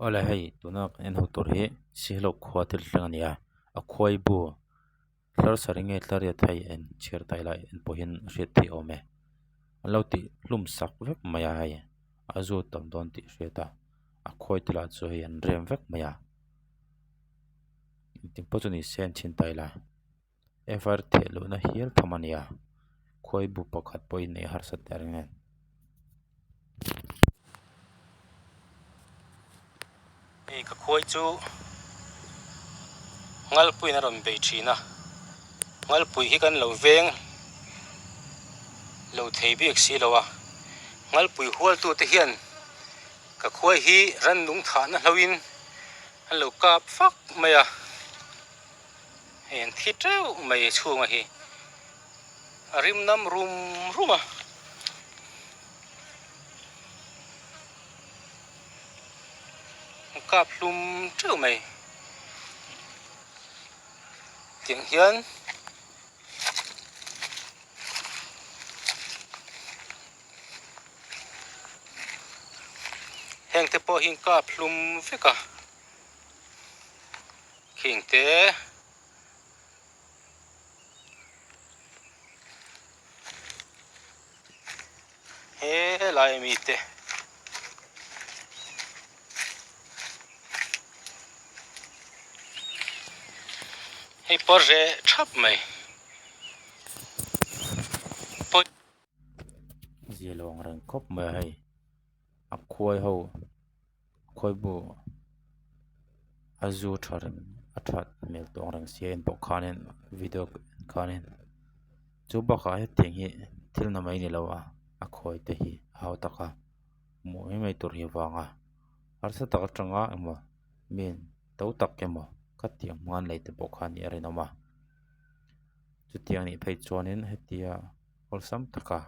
Awle hei tuna kan en ho tur hi Sihlawk khua thil thleng a ni a a khuai bu tlar sarih nge tlar riat hei en chhiar ta ila en pawh hian a hriat theih awm e an lo tih hlum sak vek mai a hei a zu tam dawn tih a hriat a a khuai te lah chu hei an rem vek mai a engtin pawh chu ni se an chhin ta ila F I R theh luhna hial tham a ni a khuai bu pakhat pawhin neih harsat teh reng nen. Hei ka khuai chu Ngalpuiin a rawn bei thin a, Ngalpui hi kan lo veng lo thei bik si lo a, Ngalpui hualtute hian ka khuai hi rannung thahna hloin an lo kap fak mai a, hei an thi teuh mai chhunga hi a rim nam rum rum a. Kap hlum teuh mai tiang hian heng te pawh hi an kap hlum vek a khing te. He lai ami te hei pawh reh thap mai pawi. Zia lo ang reng khawp mai a hei a khuai ho khuai bu a zu tha reng a that hmel tawh ang reng sia en pawh khanin video khanin chu bakah hetiang hi thil na mai ni lo a a khawi te hi a hau tak a hmuh mai mai tur hi vang a harsa tak atanga emaw mi to tak emaw khatiang hmang an lei te pawh kha nih a rinawm a chutiang anih phei chuanin hetia awlsam taka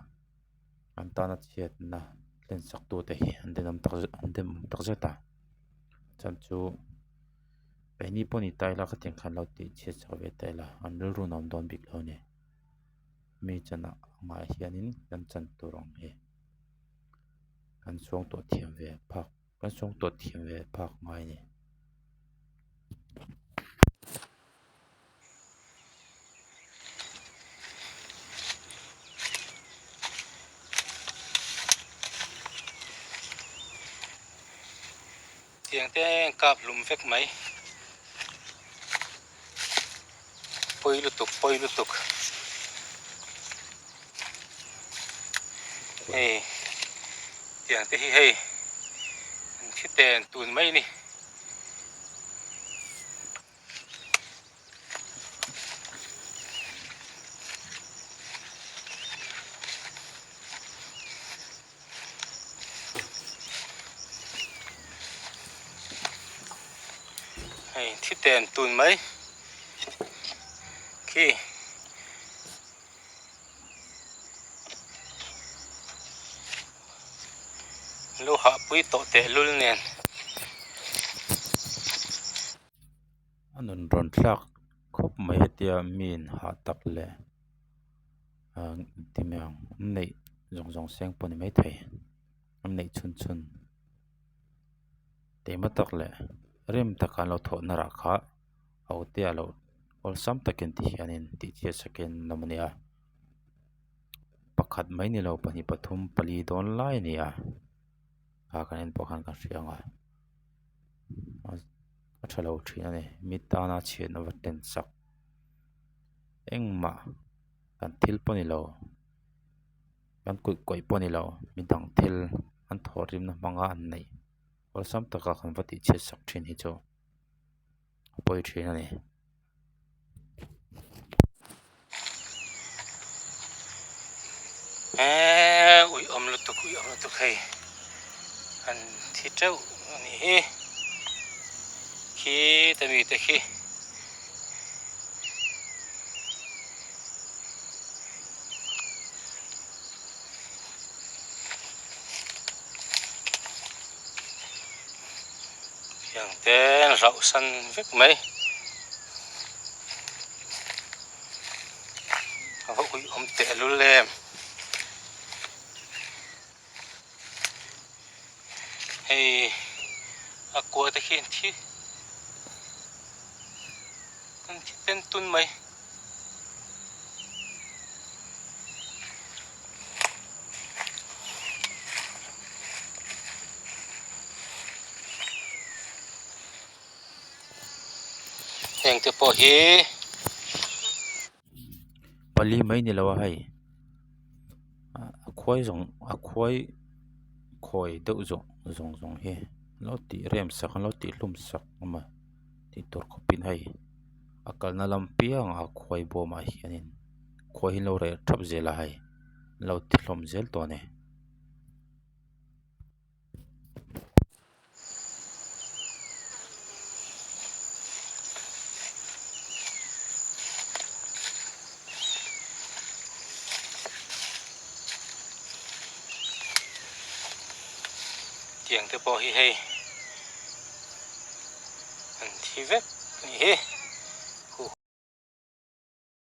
an tana chhiatna thlen sak tute hi an demawm tak zet an demawm tak zet a chhan chu keini pawh ni ta ila khatiang khan lo tih chhiat chak ve ta ila an rilru nuam dawn bik lo a ni mi chanah angah hianin kan chan tur ang hi kan chhuangtuah thiam ve phak kan chhuangtuah thiam ve phak ngai a ni. Tiang te an kap hlum vek mai pawi lutuk pawi lutuk hei tiang te hi hei an thi ten tun mai a ni. Hei thi ten tun mai khi lu hahpui tawh tehlul nen. A nun rawn thlak khawp mai hetia miin hah tak leh ah ti mai ang an neih zawng zawng seng pawh a ni maithei an neih chhun chhun taima tak leh rem taka an lo thawh na rah kha a ute ah lo awlsam takin ti hianin tih chhiat sakin an awm a nia pakhat mai ni lo pahnih pathum pali dawn lai a ni a kha kan en pawh khan kan hria ang a. A tha lo thin a ni mi tana chhiatna va ten sak engmah kan thil pawh ni lo kan kut kawih pawh ni lo midang thil an thawhrimna hmanga an neih awlsam taka kan va tih chhiat sak thin hi chu a pawi thin a ni. Eee ui awm lutuk ui awm lutuk hei an thi teuh a nih hi khi te mi te khi. Tiang te rauh san vek mai a va ui awm teh lul em hei A kua te khi an thi an thi pen tun mai. Heng te pawh hi pali mai ni lo a hei a khuai zawng a khuai khawi deuh zawng zawng zawng hi an lo tih rem sak an lo tih hlum sak a maw tih tur khawp in hei a kalna lam piangah a khuai bawmah hianin khuai hi an lo reh thap zel a hei an lo ti hlawm zel tawh a ni. Tiang te pawh hi hei an thi vek a nih hi.